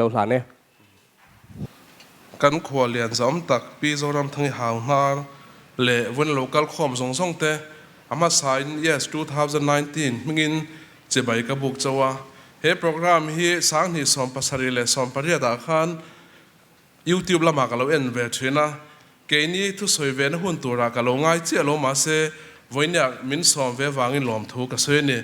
lo hlan e. Kan khua lian zahawm tak Pi Zoramthangi hau hnar leh vun lo kal khawm zawng zawng te a hmasa in Yes 2019 hmingin chibai ka buk chauh a. He program hi sanghnih 78 ah khan YouTube lamah ka lo en ve thin a, keini thusawi ve na hun turah ka lo ngai chiah lo mahse vawinia min sawm ve vangin lawmthu ka sawi a ni.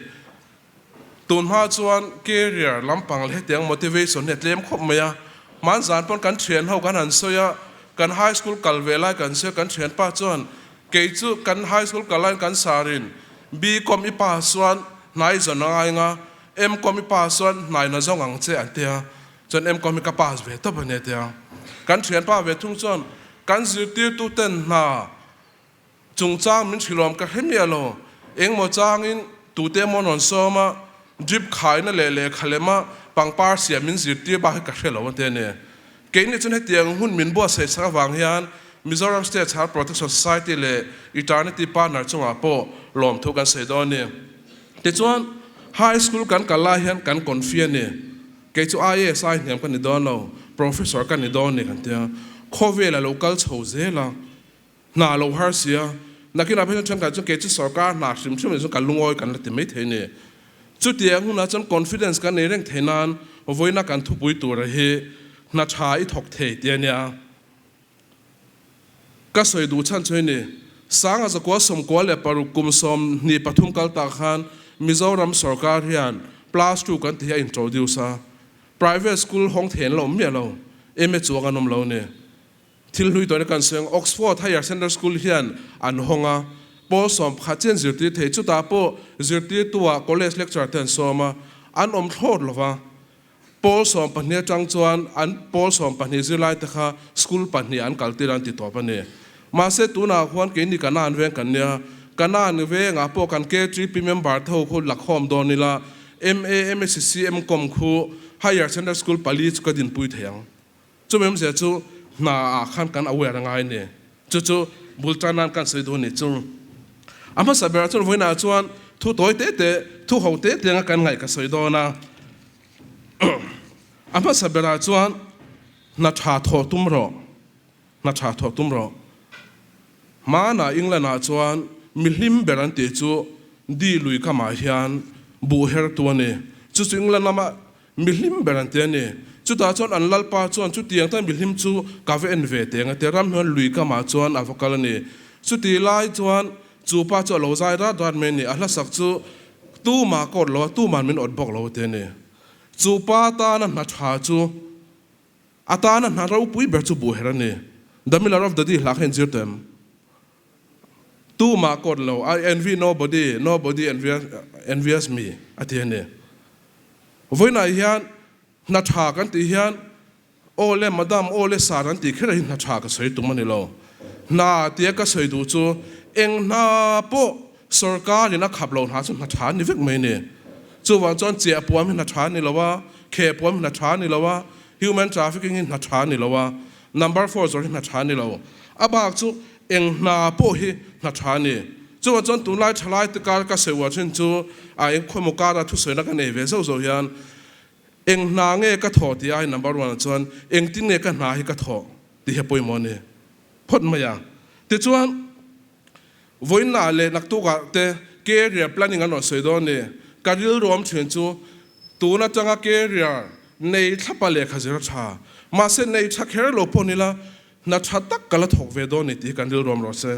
Tun hma chuan career lampang leh hetiang motivation hi a tlem khawp mai a, hmanzan pawn kan thian ho kan han sawi a, kan high school kal ve lai kan sawi a, kan thianpa chuan kei chu kan high school kal laiin kan sarin B-com i pass chuan hnai zawn a ngai nga, M-com i pass chuan hnai na zawng ang che an ti a, chuan M-com hi ka pass ve tawp a ni a ti a. Kan thianpa ve thung chuan kan zirtirtu ten hna Chungchang min hrilhawm ka hre miah lo. Engmaw changin tute emaw rawn sawm a, drip khaina leh lehkha lema pangpar siam min zirtir bak hi ka hre lo a ti a ni. Keini chuan hetiang hun min buatsaih sak avang hian Mizoram State Child Protection Society leh Eternity Partner chungah pawh lawmthu kan sawi dawn a ni. Tichuan, High School kan kal lai hian kan confi a ni. Kei chu IAS ai hniam ka ni dawn lo, Professor ka ni dawn a ni kan ti a. Khawvel a lo kal chho zel a. Hna lo har sia, nakinah phei chuan thenkhat chuan kei chu sorkar hna hrim hrim ah chuan ka lungawi kan la ti mai thei a ni. Chutiang hunah chuan confidence kan nei reng thei nan vawiina kan thupui tura hi hna tha i thawk thei ti a nia. Ka sawi duh chhan chu hei ni, Sanga zakua 96 kum 23 kal tak khan Mizoram sorkar hian plus two kan ti hi a introduce a, private school hawng thei an la awm miah lo, MA chuang an awm lo a ni. Thil hlui tawhna kan sawi ang, Oxford Higher Central School hian an hawng a, pawl 11 chian zirtir thei, chutah pawh zirtirtua college lecturer te an sawm a, an awm thlawt lo va. Pawl 12 atang chuan an pawl 12 zirlai te kha school pahnih an kaltir an ti tawp a ni. Mahse tunah khuan keini Kanan veng kan nia, Kanan vengah pawh kan KTP member te ho khu lakhawm dawn ila, MA, MSc, MCom khu Higher Central School pali chu ka dinpui thei ang. Chumi awmzia chu hna ah khan kan aware a ngai a ni. Chu chu bul tan nan kan sawi duh a ni. Chu a hmasa berah chuan vawiinah chuan thu tawi te te, thu ho te te anga kan ngaih ka sawi dawn a. A hmasa berah chuan hna tha thawh tum rawh, hna tha thawh tum rawh. Hmanah England ah chuan mihlim ber an tih chu di lui kamah hian buh her tu a ni. Chu chu England lama Mihlim ber an ti a ni. Chutah chuan an lalpa chuan chutiang tan mihlim chu ka va en ve teng a ti. Ram hian lui kamah chuan a va kal a ni. Chuti lai chuan chu pa chu a lo zai rat rat mai a ni. A hlasak chu tumah ka awt lo a, tuman min awt bawk lo a ti a ni. Chu pa tana hna tha chu a tana hna ropui ber chu buhher a ni. The Miller of the Dee hla kha inzir tawh em? Tumah ka awt lo, I envy nobody, nobody envies me a ti a ni. Vawiinah hian hna tha kan tih hian aw le madam, aw le sir an tih kher ah hi hna tha ka sawi tum a ni lo. Hna tia ka sawi duh chu eng hna pawh sorkar in a khap lo hna chu hna tha an ni vek mai a ni. Chuvang chuan chiah puam hi hna tha a ni lo a, kheh puam hi hna tha a ni lo a, human trafficking hi hna tha a ni lo a, number four zawr hi hna tha a ni lo. A bak chu eng hna pawh hi hna tha a ni. Chuvang chuan tunlai thalai te kar ka sawi uar thin chu a eng khawimaw kara thusawina ka nei ve zauh zauh hian eng hna nge ka thawh tih ai number one ah chuan engtin nge ka hna hi ka thawh tih hi a pawimawh a ni phawt mai a. Tichuan vawiinah leh naktukah te career planning an rawn sawi dawn a ni. Ka rilru awm thin chu tun atanga career nei thlapa lehkha zir a tha. Mahse nei tha kher lo pawh nila hna tha tak ka la thawk ve dawn a ni tih hi kan rilru awm rawh se.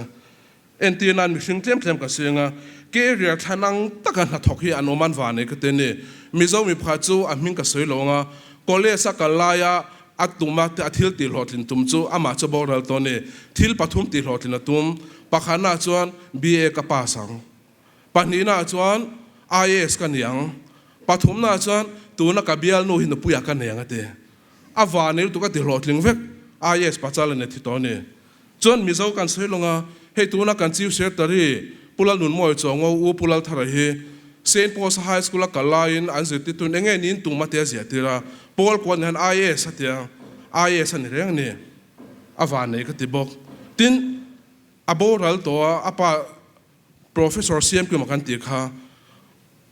Entir nan mihring tlem tlem ka seng a, career thlan ang taka hnathawk hi an awm an va nei ka ti a ni. Mizo mipa chu a hming ka sawi lo ang a, college a kal laia a tum a a thil tih hlawhtlin tum chu amah chu boral tawh a ni. Thil pathum tih hlawhtlin a tum, pakhatnaah chuan BA ka pass ang, pahnihnaah chuan IAS ka ni ang, pathumnaah chuan tuna ka bialnu hi nupuiah ka nei ang a ti. A va nei lutuk a ti hlawhtling vek, IAS pachal a ni thi tawh a ni. Chuan Mizo kan sawi lawng a, hei tuna kan Chief Secretary Pu Lalnunmawia Chawngo U Pu Lalthara hi Saint Paul's High School a kal laiin an zirtirtuin enge niin tum a tia ziahtir a, Paul kuan hian IAS a tia, IAS a ni reng a ni, a van nei ka ti bawk. Tin, a boral tawh a, a pa Professor Siamkima kan tih kha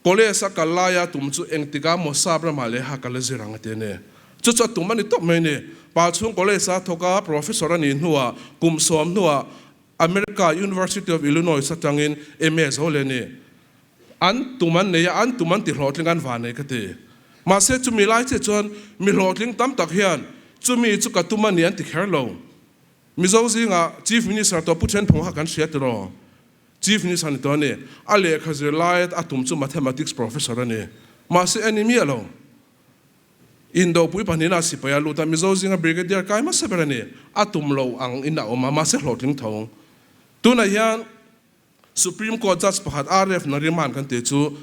College a kal laia tum chu engtikah maw sap ramah leh ha kal a zir ang a ti a ni. Chu chu a tum a ni tawp mai a ni. Palchhung College a thawk a, Professor a nih hnuah kum sawm hnuah America University of Illinois atangin MA zo leh a ni. An tum an nei a, an tum an ti hlawhtling an van nei ka ti. Mahse chumi lai chiah chuan mi hlawhtling tam tak hian chumi chu ka tum a ni an ti kher lo. Mizo zingah Chief Minister tawh Pu Thenphawng kha kan hria tiraw? Chief Minister ni tawh a ni. A lehkha zir lai a tum chu Mathematics Professor a ni. Mahse a ni miah lo. Indopui pahnihna sipai a lut a, Mizo zinga Brigadier kai hmasa ber a ni. A tum lo ang in a awm a, mahse hlawhtling tho. Tunah hian Supreme Court Judge pakhat RF Nariman kan tih chu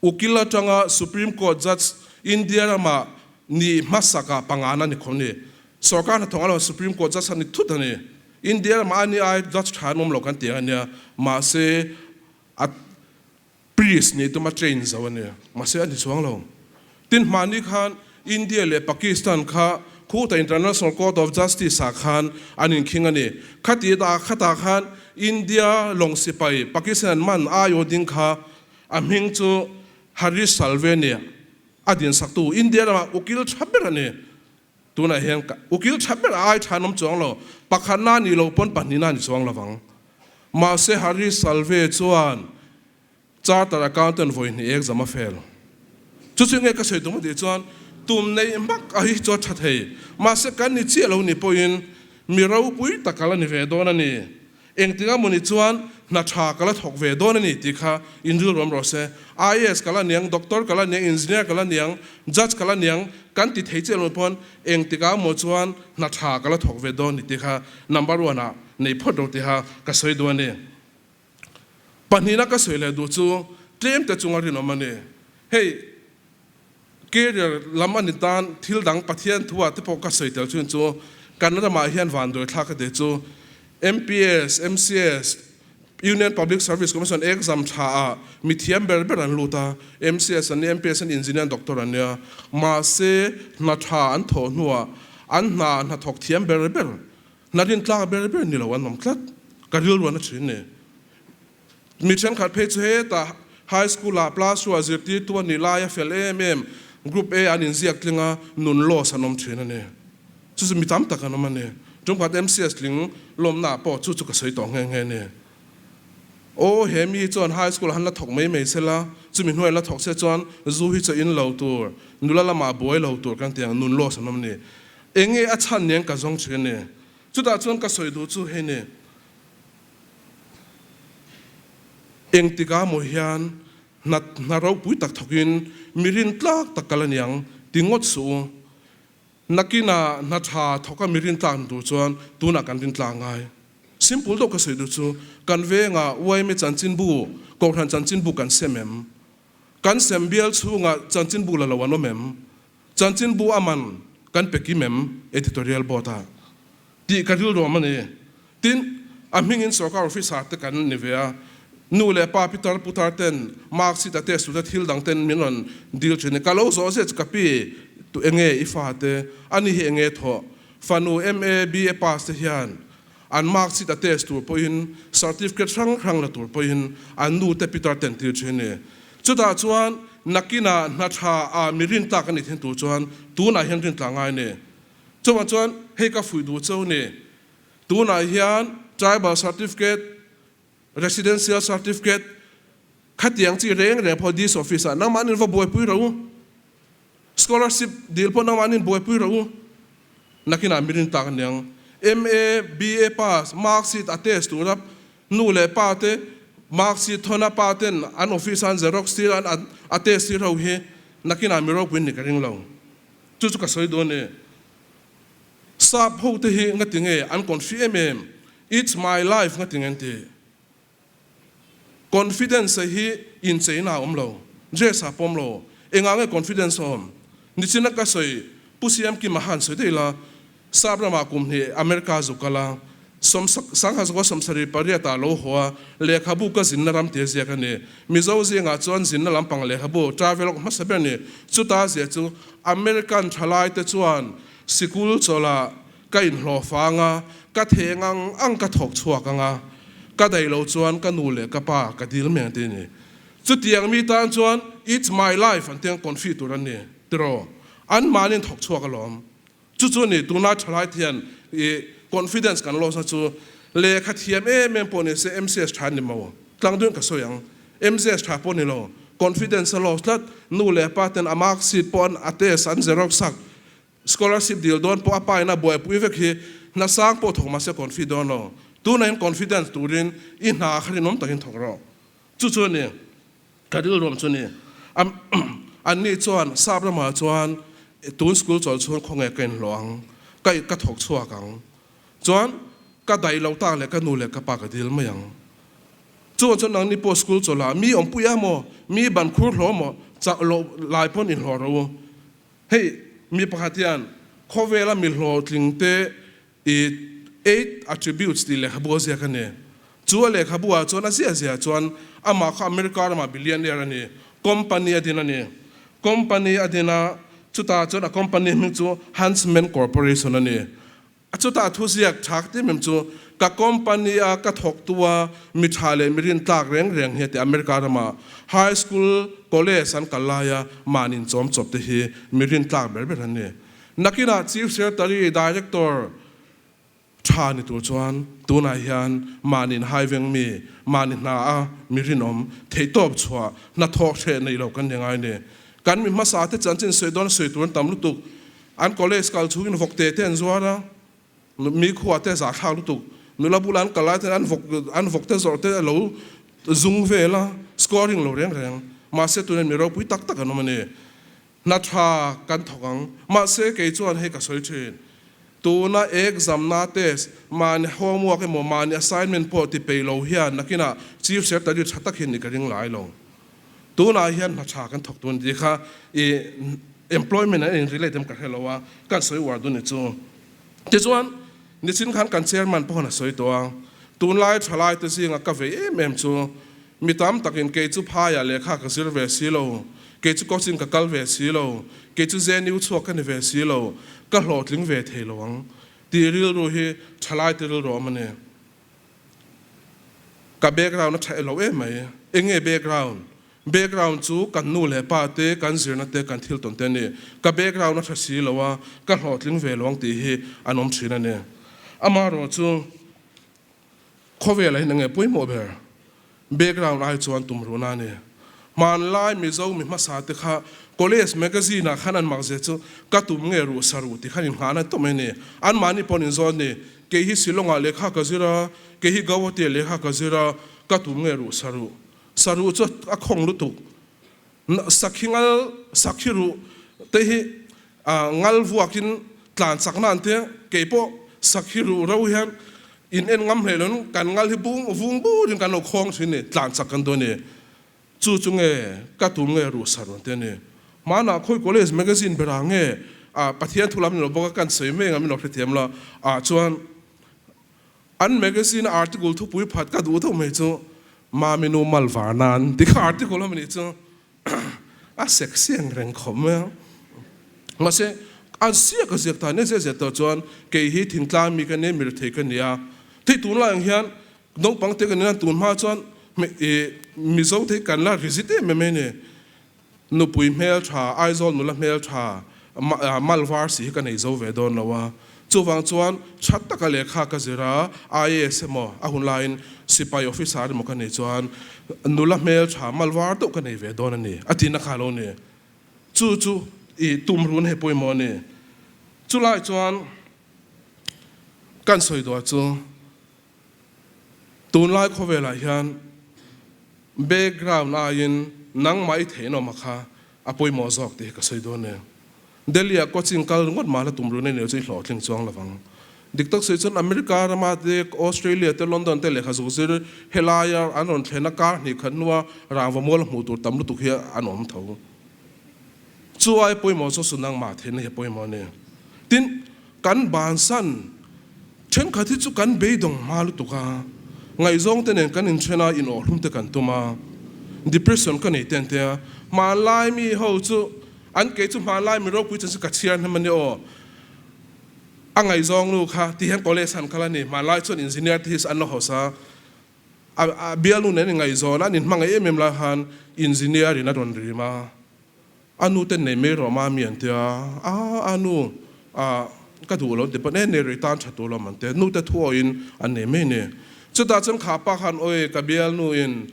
Ukil atanga Supreme Court Judge India rama ni hmasakah pangana ni khawm ni. Sorkar hnathawk a lo Supreme Court Judge a ni thut a ni. India rama a ni ai Judge tha an awm lo kan ti ang a nia. Mahse a Priest nih tuma train zo a ni. Mahse a ni chuang lo. Tin hmahni khan India leh Pakistan kha khuta International Court of Justice ah khan an inkhing a ni. Khati ah khatah khan India lawng sipai Pakistan an man aiawh ding kha a hming chu Harish Salve nia a dinsaktu India ramah ukil tha ber a ni. Tunah hian ukil tha ber a ai tha an awm chuang lo. Pakhatna a nih loh pawn pahnihna a ni chuang lovang. Mahse Harish Salve chuan Charter Accountant vawi hnih exam a fail. Chu chu nge ka sawi tum a tih chuan tum neih hmak a hi chu a tha thei. Mahse kan ni chiah lo ni pawhin mi ropui tak ka la ni ve dawn a ni. Engtik a mawni chuan hna tha ka la thawk ve dawn a ni tih kha inrilruam rawh se. IAS ka la niang, Doctor ka la niang, Engineer ka la niang, Judge ka la niang kan ti thei chiah lo pawn engtik ah maw chuan hna tha ka la thawk ve dawn ni tih kha number one ah nei phawt ro tiha ka sawi duh a ni. Pahnihna ka sawi leh duh chu tlem te chunga rinawm a ni. Hei career lam a ni tan thil dang Pathian thu ah te pawh ka sawi tel thin chu kan ramah hian vanduai thlak a ti chu MPS, MCS, Union Public Service Commission exam tha ah mi thiam ber ber an lut a, MCS an ni, MPS an ni, Engineer an Doctor an nia. Mahse hna tha an thawh hnuah an hna hnathawk thiam ber ber Hna rintlak ber ber ni lo an awm tlat. Ka rilru an a thin ni. Mi thenkhat phei chu hetah High School ah Plus two ah zirtirtu a nih lai a fel em em, Group A an inziak tling a, nun loss an awm thin a ni. Chu chu mi tam tak an awm a ni. Tumkhat MCS tling lawmna ah pawh chu chu ka sawi tawh nghe nghe a ni. Aw he mi chuan High School han la thawk mai mai sela, chumi hnuai la thawk se chuan zu hi chu in lo tur, nula lamah buai lo tur kan ti ang, nun loss an awm a ni. Enge a chhan nen ka zawng thin a ni. Chutah chuan ka sawi duh chu hei ni, engtikah maw hian hna hna ropui tak thawkin mi rintlak tak kal a niang ti ngawt suh u. Nakinah hna tha thawka mi rintlak ni tur chuan tunah kan rintlak ngai. Simple deuh ka sawi duh chu kan vengah yma chanchinbu, Kohhran chanchinbu kan sem em? Kan sem bial chhungah chanchinbu la lo an awm em? Chanchinbu a man kan pe kim em? Editorial Board a tih ka rilruam a ni. Tin, a hmingin sorkar officer te kan ni ve a, nu leh pa pitar putar ten mark sheet a test tur te thil dang ten min rawn dil thin a, ka lo zawh zet chu ka pi tu enge i fa te, ani hi enge thawh, fanu MA, BA pass te hian an mark sheet a test tur pawhin certificate hrang hrang la tur pawhin an nu te pitar ten tir thin a ni. Chutah chuan nakinah hna tha ah mi rintlak a nih thin tur chuan tunah hian rintlak ngai a ni. Chuvang chuan hei ka fuih duh cheu ni. Tunah hian tribal certificate, residential certificate khatiang chi reng reng pawh dist office ah nangmahni va buaipui rawh u. Scholarship dil pawh nangmahni buaipui rawh u. Nakinah mi rintlak a niang. MA, BA pass, mark sheet a test tura Nu leh pa te mark sheet thawn a pa ten an office a an xerox tir a an a test tir ho hi nakinah mi ropui ni ka ring lo. Chu chu ka sawi dawn e. Sap ho te hi nga ti nge an confi em em it's my life nga ti nge an ti. Confidence hi incheina a awm lo, dress ah pawm lo. Engah nge confidence a awm? Nichina ka sawi Pu Siamkima han sawi daih la, Sap ramah kum hnih America zu kal a, sangha zakua 78 ah lo haw a, lehkhabu ka zinna ram tia ziak a ni. Mizo zingah chuan zinna lampang lehkhabu, travelog, hmasa ber a ni. Chuta ziah chu American thalai te chuan sikul chawlh ah ka inhlawh fang a, ka theng ang ang ka thawk chhuak ang a, ka daih lo chuan ka nu leh ka pa ka dil mai ang ti a ni. Chutiang mi tan chuan it's my life an ti ang confi tur an ni tiraw? An mahni an thawk chhuak alawm. Chu chu ni tunlai thalai te hian i confidence kan loss na chu lehkha thiam em em pawh ni se MCS tha ni maw? Tlang duhin ka sawi ang. MCS tha pawh ni lo. Confidence a loss tlat. Nu leh pa ten a mark sheet pawh an a test an xerox sak. Scholarship dil dawn pawh a pa in a buaipui vek hi hna sang pawh thawk mahse confi dawn lo. Tunah hian confidence turin i hna kha rinawm takin thawk rawh. Chu chu a ni. Ka rilruam chu ni. An ni chuan sap ramah chuan tun school chawl chhung khawnge ka inhlawh ang, ka ka thawk chhuak ang. Chuan ka daih lo tak leh ka nu leh ka pa ka dil mai ang. Chuan chuan nangni pawh school chawlh ah mi awmpui a maw, mi ban khur hlawh maw, chak loh lai pawn inhlawh rawh u. Hei mi pakhat hian khawvela mi hlawhtling te I Eight Attributes tih lehkhabu a ziak a ni. Chu a lehkhabu ah chuan a ziah ziah chuan amah kha America ramah billionaire a ni. Company a din a ni. Company a din a, chutah chuan a company hming chu Huntsman Corporation a ni. Chutah thu ziak tha ka ti em chu ka company a ka thawktu a mi tha leh mi rintlak reng reng hi a ti. America ramah high school, college an kal laia mahni inchawm chawp te hi mi rintlak ber ber an ni. Nakinah Chief Secretary, Director tha ni tur chuan tunah hian mahni inhaiveng mi, mahni hna a mi rinawm, theihtawp chhuah, hnathawk hreh neih loh kan ni ngai ni. Kan mi hmasa te chanchin sawi dawn sawi tur an tam lutuk. An college kal chhungin vawkte te an zuar a, mi khua te zahthlak lutuk. Nula bula an kal lai ten an vawk an vawkte zawrh te a lo zung vel a, scoring lo reng reng. Mahse tunah mi ropui tak tak an awm a ni. Hna tha kan thawk ang. Mahse kei chuan hei ka sawi thin. Tuna exam na test, mahni homework emaw mahni assignment pawh ti peih lo hian nakinah Chief Secretary tha tak hian i ka ring lai lo. Tunah hian hna tha kan thawk tun tih kha i employment an in relate em ka hre lo a, kan sawi uar dun ni chu. Tichuan nichin khan kan chairman pawh a sawi tawh a, tunlai thalai te zinga ka vei em em chu Mi tam takin kei chu phaiah lehkha ka zir ve si lo, kei chu coaching ka kal ve si lo, kei chu JNU chhuak ka ni ve si lo, ka hlawhtling ve thei lo ang tih rilru hi thalaite rilru awm a ni. Ka background a tha lo em mai. Eng nge background? Background chu kan nu leh pa te, kan zirna te, kan thil tawn te a ni. Ka background a tha si lo a, ka hlawhtling ve lo ang tih hi an awm thin a ni. Amaherawhchu. Khawvelah hian enge pawimawh ber? Background ai chuan tumruhna a ni. Hmanlai Mizo mi hmasa te kha college magazine ah khan an mak zia chu ka tum nge ruh sa ruh ti khan inngahna tawp mai a ni. Anmahni pawn inzawn ni. Kei hi Shillong ah lehkha ka zir a, kei hi Guwahati ah lehkha ka zir a, ka tum nge ruh sa ruh. Sa ruh chu a khawng lutuk. Sakhi ngal, sakhi ruh te hi ngal vuakin tlan chakna an tia, kei pawh sakhi ruh ro hian in en ngam hlei loin kan ngal hi bung vung burin kan lo khawng thin ni, tlan chak kan duh a ni. Chu chu nge ka tum nge ruh sar an tia ni. Hmanah khawi college magazine berah nge Pathian thu lam ni lo bawk a kan sawi mai ang a min lo hrethiam la ah chuan An magazine a article thupui phat ka duh deuh mai chu Mami nu mal var nan ti kha article a nih chu a sexy ang reng khawp mai a. Mahse an siak a ziak ta nia ziah ziah tawh chuan kei hi thingtlang mi ka nia mi rethei ka nia. Thei tunlai ang hian naupang te ka nia tun hma chuan Mizo te hi kan la rizit em em mai a ni. Nupui hmeltha, Aizawl nula hmeltha, mal var si hi ka nei zo ve dawn lo a. Chuvang chuan tha taka lehkha ka zir a, IAS emaw a hun laiin sipai officer emaw ka nei chuan nula hmeltha, mal var deuh ka nei ve dawn a ni, a tihna kha lo ni. Chu chu i tumrun hei pawimawh a ni. Chulai chuan kan sawi duah chu. Tunlai khawvelah hian background aiin nangmah i theihna kha a pawimawh zawk tih hi ka sawi dawn e. Delhi-ah coaching kal ringawt mahla tum run a ni lo chu i hlawhtling chuang lo vang. Dik tak sawi chuan America rama te, Australia te, London te lehkha zuk zir helaia an rawn thlenna kar hnih khat hnua rangva mual hmuh tur tam lutuk hi an awm tho. Chu ai pawimawh chu chu nangmah theihna hi a pawimawh a ni. Tin, kan bansan thenkhat hi chu kan beidawng hma lutuk a, ngaihzawng te nen kan inthen a, inawhhlum te kan tum a, depression ka nei te an tia, hmanlai mi ho chu an kei chu hmanlai mi ropui chan chu ka chhiar hnem a ni aw, a ngaihzawng nu kha ti hian college han kal a ni, hmanlai chuan engineer te hi an lo hausa a, a bialnu nen an ingaihzawn a, an inhmangaih em em lai khan engineer in a rawn rim a. A nu ten nei mai rawh mami an tia, a a nu ah ka duh lo an ti pawn e nei rei tan tha tur lo an tia, nu te thu awhin an nei mai ni. Chutah chuan kha pa khan awi ka bialnu in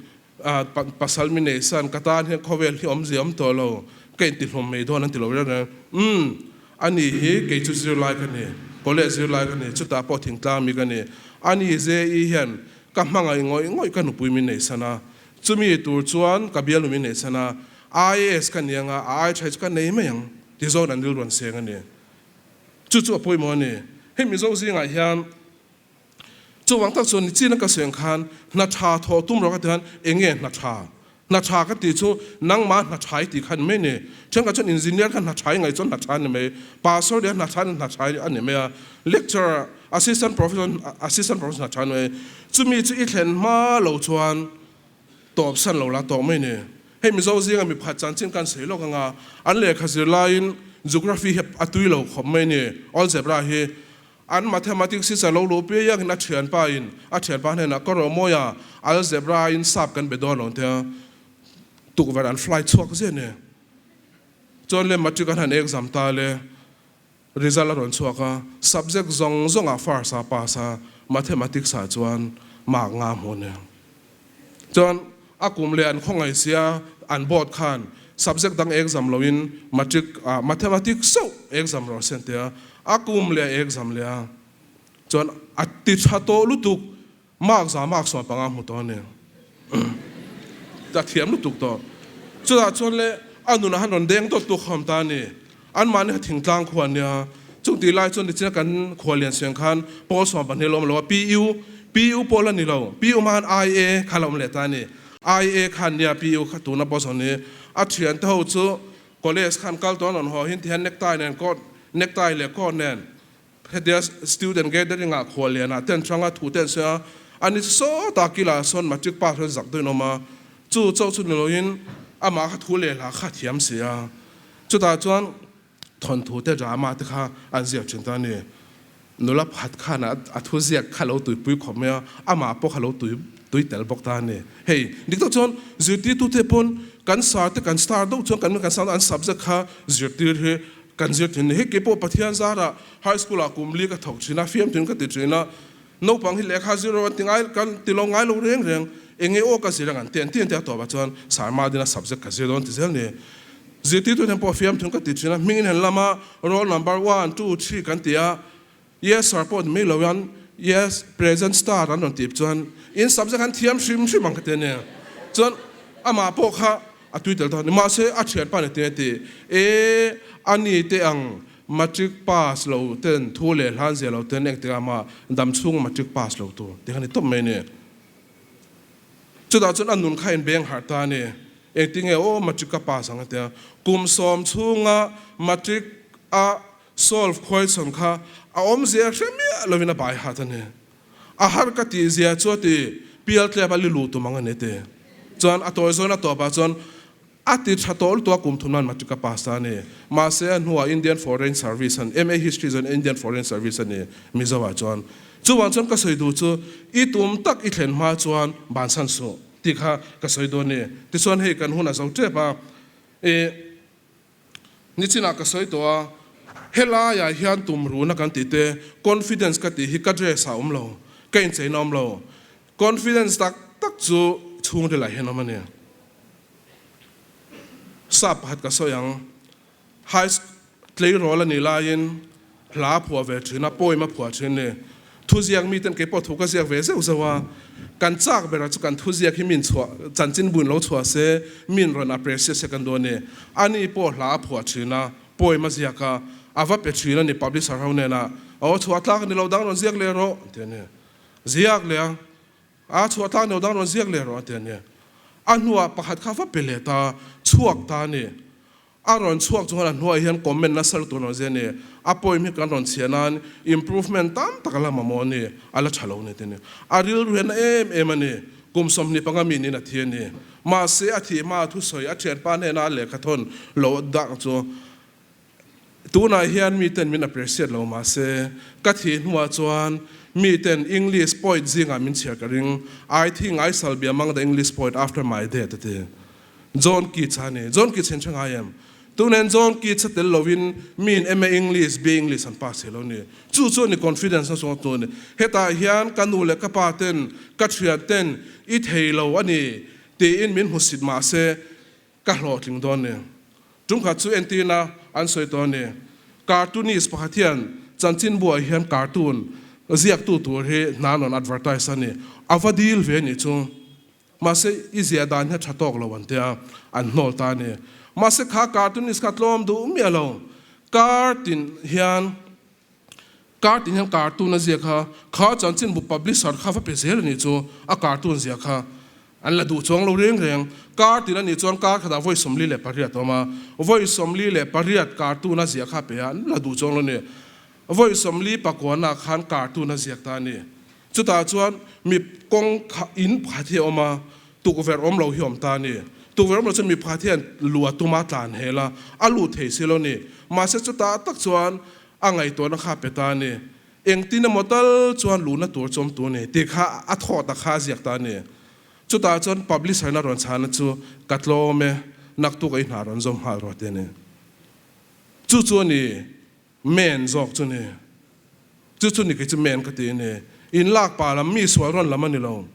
pasal mi nei san ka tan hian khawvel hi awmzia awm tawh lo, ka intihlawm mai dawn an ti lo reng reng. Umm ani hi kei chu zirlai ka ni, college zirlai ka ni, chutah pawh thingtlang mi ka ni. Ani JE hian ka hmangaih ngawih ngawih ka nupui min nei san a, chumi tur chuan ka bialnu min nei san a, IAS ka ni anga a ai tha hi chu ka nei mai ang ti zawn an rilru an seng a ni. Chu chu a pawimawh a ni. Hei Mizo zingah hian chuvang tak chuan nichina ka sawi ang khan hna tha thawh tum rawh ka ti khan eng nge hna tha? Hna tha ka tih chu nangmah hna tha i tih kha a ni mai a ni. Thenkhat chuan engineer kha hna tha i ngaih chuan hna tha a ni mai, pastor leh hna tha hna tha a ni mai a, lecturer, assistant professor, assistant professor hna tha a ni mai. Chumi chu i thlen hma lo chuan Tawp san lo la tawh mai ni. Hei Mizo zinga mi pakhat chanchin kan sawi lawk anga an lehkha zir laiin Geography hi a tui lo khawp mai ni. Algebra hi an Mathematics hi chalo luh piangin a thianpa in a thianpa hnenah ka rawh mawi a, Algebra in sap kan be dawn lo tia tukverh an fly chhuak zia ni. Chuan le Matric an han exam ta le. Result a rawn chhuak a, subject zawng zawngah first a pass a, mathematics ah chuan mark nga hmu nia. Chuan a kum leh an khawngaih sia an board khan subject dang exam loin matric ah mathematics chauh exam rawh se an ti a, a kum leh a exam leh a, chuan a ti tha tawh lutuk Mark za mark 15 hmu tawh a ni. A thiam lutuk tawh. Chutah chuan le a nunah han rawn deng dawt tu khawm ta a ni. Anmahni kha thingtlang khua a nia. Chung tih lai chuan nichina kan khua lian siang khan pawl 12 la awm lo a, PU, PU pawh la ni lo. PU hma khan IA kha la awm leh ta a ni. IA kha an nia PU kha tuna pawh sawn hi a thiante ho chu college khan kal tawh an rawn haw hin tihian necktie nen coat, necktie leh coat nen Hetia student gathering ah khuallian ah ten hranga thu te an sawi a, ani chu sawtah kilah sawn matric pass hian zak deuhin a awm a, chu chauh chu ni loin amah kha thu leh hla kha a thiam si a, chutah chuan thawnthu te drama te kha an ziak thin ta a ni. Nula pakhat khan a thu ziak kha lo tuipui khawp mai a, amah pawh kha lo tui tui tel bawk ta a ni. Hei dik tak chuan zirtirtute pawn kan sar te kan star deuh chuan kan kan sar an subject kha zirtir hi Kan zir thin ni. Hei keipawh Pathian zarah high school ah kum li ka thawk thin a, fiam thin ka ti thin a, naupang hi lehkha zir rawh an ti ngai, kan ti lo ngai lo reng reng, eng nge aw ka zir ang an ti an ti an ti a tawpah chuan Sarma dina subject ka zir dawn ti zel ni. Zirtirtu hian pawh fiam thin ka ti thin a, hmingin han lam a, roll number one, two, three kan ti a, Yes sir pawh ni mai lo hian Yes present star an rawn tih chuan in subject an thiam hrim hrim ang ka ti a nia. Chuan amah pawh kha a tui tel dawn a ni. Mahse a thianpa ni te a ti e a ni te ang matric pass lo ten thu leh hlan zia lo ten engtikah mah dam chhunga matric pass lo tur ti kha ni tawp mai a ni. Chutah chuan a nun kha a inbeng harh ta a ni. Engtinge aw matric ka pass ang a tia. Kum 10 chhunga matric a Solve question kha a awmzia hre miah lovin a bai hat a ni. A har ka tih zia chu a ti, pial tlep a li luh tum ang a ni ti. Chuan a tawi zawn a tawpah chuan a ti tha tawh lutuk a kum thum nan matric a pass ta a ni. Mahse a hnuah Indian Foreign Service an MA History chuan Indian Foreign Service a ni Mizo ah chuan. Chuvang chuan ka sawi duh chu i tum tak i thlen hma chuan bansan suh tih kha ka sawi duh a ni. Tichuan hei kan hun a zo tep a i. Nichinah ka sawi tawh a, helaiah hian tumruhna kan tih te, confidence ka tih hi ka dress ah a awm lo, ka incheina a awm lo. Confidence tak tak chu chhungrilah hian a awm a ni. Sap pakhat ka sawi ang, high tleirawl a nih laiin Hla a phuah ve thin a, poem a phuah thin ni. Thuziak miten keipawh thu ka ziak ve zeuh zeuh a, kan chak berah chu kan thuziak hi min chhuah, chanchin buin lo chhuah se, min rawn appreciate se kan duh a ni. Ani pawh hla a phuah thin a, poem a ziak a, a va pe thin a ni publisher ho hnenah, Aw chhuah tlak a ni lo dang rawn ziak leh rawh, ti a ni. Ziak leh a, a chhuah tlak ni lo dang rawn ziak leh rawh, a ti a ni. A hnuah pakhat kha va pe leh ta, chhuak ta a ni. A rawn chhuak chuan a hnuaiah hian comment nasa lutuk an rawn zia a ni. A poem hi kan rawn chhiah nan improvement tam tak a la mamawh a ni, a la tha lo a ni ti a ni. A rilru hian na em em a ni. Kum 25 mi niin a thi a ni. Mahse a thih hma a thusawi a thianpa hnena a lehkha thawn loh dak chu tunah hian miten min appreciate lo mahse ka thih hnuah chuan miten English poet zingah min chhiar ka ring. I think I shall be among the English poet after my death a ti. John Keats a ni. John Keats hi an hre ngai em? Tunen John Keats a tel lovin miin MA English, BA English an pass thei lo ni. Chu chu a ni confidence na chuang tu a ni. Hetah hian ka nu leh ka pa ten, ka thian ten i thei lo a ni tiin min hmusit mah se ka hlawhtling dawn ni. Tumkhat chu entirna an sawi tawh a ni. Cartoonist pakhat hian chanchinbuah hian cartoon ziaktu tur hi hna an rawn advertise a ni. A va dil ve a nih chu. Mahse, i ziah dan hi a tha tawk lo an tia, an hnawl ta a ni. Mahse, kha cartoonist kha tlawm duh miah lo. Kar tin hian kar tin hian cartoon a ziak kha, kha chanchinbu publisher kha va pe zel a nih chu, a cartoon ziah kha an la duh chuang lo reng reng. Kar tin a nih chuan kar khatah vawi 48 a awm a, vawi 48 cartoon a ziah kha pe a, an la duh chuang lo a ni. Vawi 49 khan cartoon a ziak ta a ni. Chutah chuan mi kawng kha in pakhat hi a awm a, tukverh awm lo hi a awm ta a ni. Tukverh awm lo chuan mi pakhat hian lu a tum a, tlan hel a, a lut thei si lo a ni. Mahse chutah tak chuan a ngaihtuahna kha a pe ta a ni. Engtin emaw tal chuan luhna tur chu awm tur a ni tih kha a thawh tak kha a ziak ta a ni. Chutah chuan publisher-na rawn chhana chu ka tlawm e, naktuk a i hna rawn zawm nghal rawh ti a ni. Chu chu a ni. Men zawk chu ni. Chu chu ni kei chu men ka ti a ni. In lak pa lam mi sual rawn lam a ni lo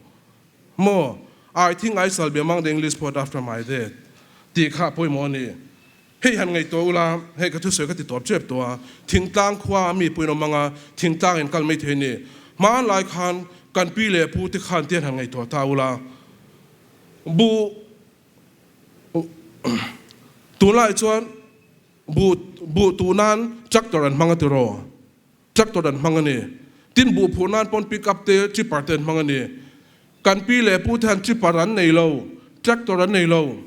maw? I think I shall be among the English poet after my death tih kha a pawimawh a ni. Hei han ngaihtuah ula, hei ka thusawi ka ti tawp tep tawh a, thingtlang khua a mi pawhin awm ang a, thingtlang in kal mai thei a ni. Hmanlai khan kan pi leh pu te khan tian han ngaihtuah ta ula, buh tunlai chuan Buh buh tuh nan tractor an hmang a tiraw? Tractor an hmang a ni. Tin buh phurh nan pawn pick up te tripper te an hmang a ni. Kan pi leh pu te han tripper an nei lo, tractor an nei lo.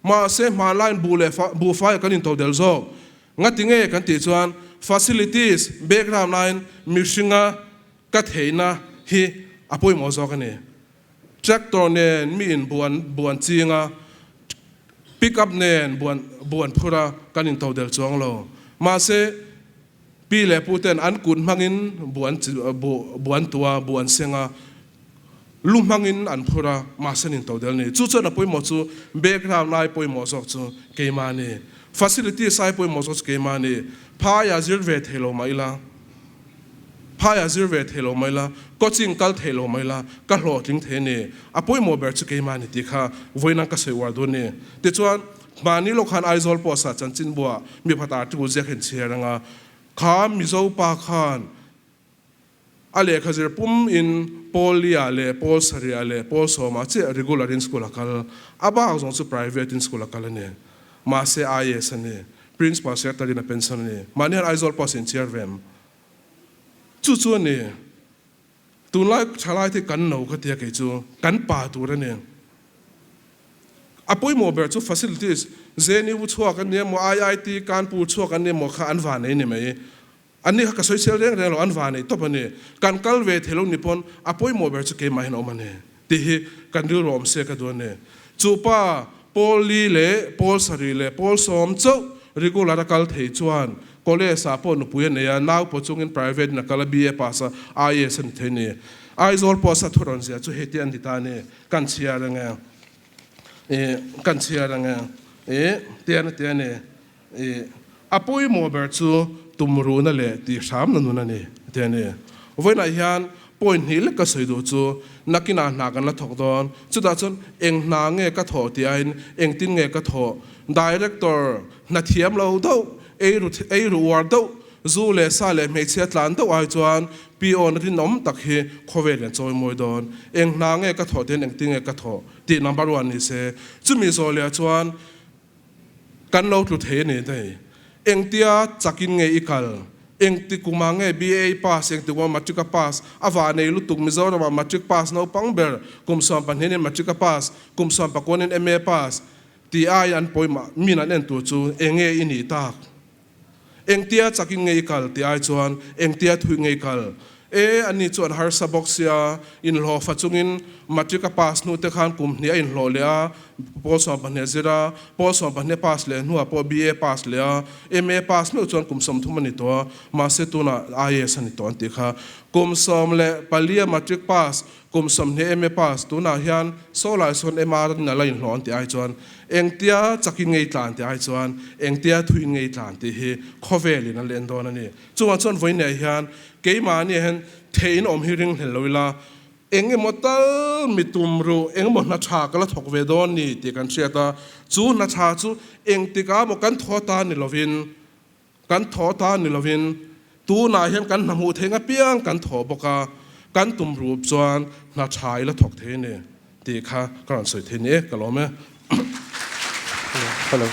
Mahse hmanlaiin buh leh fa buh fai kan into del zawk. Ngati nge kan tih chuan facilities background aiin mihringa ka theihna hi a pawimawh zawk a ni. Tractor nen mi in buh an buh an ching a, pick up nen buh an buh an phur a, kan in todel chuang lo. Mahse, pi leh pu ten an kut hmangin buh an buh buh an tuh a, buh an seng a, lu hmangin an phur a, mahse an in todel ni. Chu chuan a pawimawh chu background ai pawimawh zawk chu keimah a ni. Facilities ai pawimawh zawk chu keimah a ni. Phai a zir ve thei lo mah ila. Phai a zir ve thei lo mai la, coaching kal thei lo mai la, ka hlawhtling thei a ni. A pawimawh ber chu keimah a ni tih kha vawiin ka sawi uar dun ni. Tichuan, mahni lawk khan Aizawl pawh sa chanchinbuah mi pakhat article ziak in chhiar anga, kha Mizo pa khan a lehkha zir pum in pawl lia leh pawl sarih leh pawl sawmah chiah regular in school a kal, a bak zawng chu private in school a kal a ni. Mahse IAS a ni. Principal Secretary in a pension a ni. Mahni hian Aizawl pawh a sinchhiar ve em? Chu chu a ni. Tunlai thalai te kan no ka tia kei chu kan pa tur a ni. A pawimawh ber chu facilities, JNU chhuak an ni emaw, IIT Kanpur chhuak an ni emaw kha an van ei ni mai. An ni kha ka sawisel reng reng lo, an van ei tawp a ni. Kan kal ve thei lo ni pawn a pawimawh ber chu keimah hian a awm a ni tih hi kan rilru awm se ka duh a ni. Chu pa pawl li leh pawl sarih leh pawl sawm chauh regular a kal thei chuan college ah pawh nupui a nei a, nau pawh chungin private in a kal a, BA pass a, IAS a ni thei a ni. Aizawl pawh sa thu rawn zia chu heti an ti ta a ni, kan chhiar ang e, ih kan chhiar ang e, ih tian a ti a ni. I a pawimawh ber chu tumruhna leh tihhramna nun a ni, ti a ni. Vawiinah hian point hnih lek ka sawi duh chu nakinah hna kan la thawk dawn. Chutah chuan eng hna nge ka thawh tih aiin engtin nge ka thawh? Director hna thiam lo deuh, eiru eiru uar deuh, zu leh sa leh hmeichhia tlan deuh ai chuan PO na rinawm tak hi khawvel in a chawi mawi dawn. Eng hna nge ka thawh tihin engtin nge ka thawh tih number one ni se. Chumi zawh leh ah chuan Kan lo tlu thei a ni daih. Engtia chakin nge i kal? Engti kumah nge BA i pass? Engti kumah Matric a pass? A vah nei lutuk Mizoramah Matric pass naupang ber, kum sawmpahnihin Matric a pass, kum sawmpakuanin MA pass tih ai an pawimah min an en tur chu enge i nih tak? Engtia chakin nge i kal tih ai chuan engtia thui nge i kal? E, ani chu an harsa bawk sia, inhlawhfa chungin matric a pass hnu te khan kum hnih a inhlawh leh a, pawl 12 a zir a, pawl 12 pass leh hnuah pawh BA pass leh a, MA pass meuh chuan kum 30 a ni tawh a, mahse tunah IAS a ni tawh an tih kha. Kum 14 a matric pass. Kum 20 MA pass tunah hian saw lai sawn MR in a la inhlawh an tih ai chuan engtia chakin ngei tlan tih ai chuan engtia thuin ngei tlan tih hi khawvelin a len dawn a ni. Chungah chuan vawiinah hian keimahni hian theihin awm hi ring hlel lo ila eng emaw tal mi tum ruh eng emaw hna tha ka la thawk ve dawn ni tih kan hriat a, chu hna tha chu engtikah maw kan thaw ta ni lovin Kan thaw ta ni lovin tunah hian kan hna hmuh theih apiang kan thaw bawk a, kan tum rup chuan hna tha i la thawk thei a ni tih kha ka rawn sawi thei ni e, ka lawm e. Hello.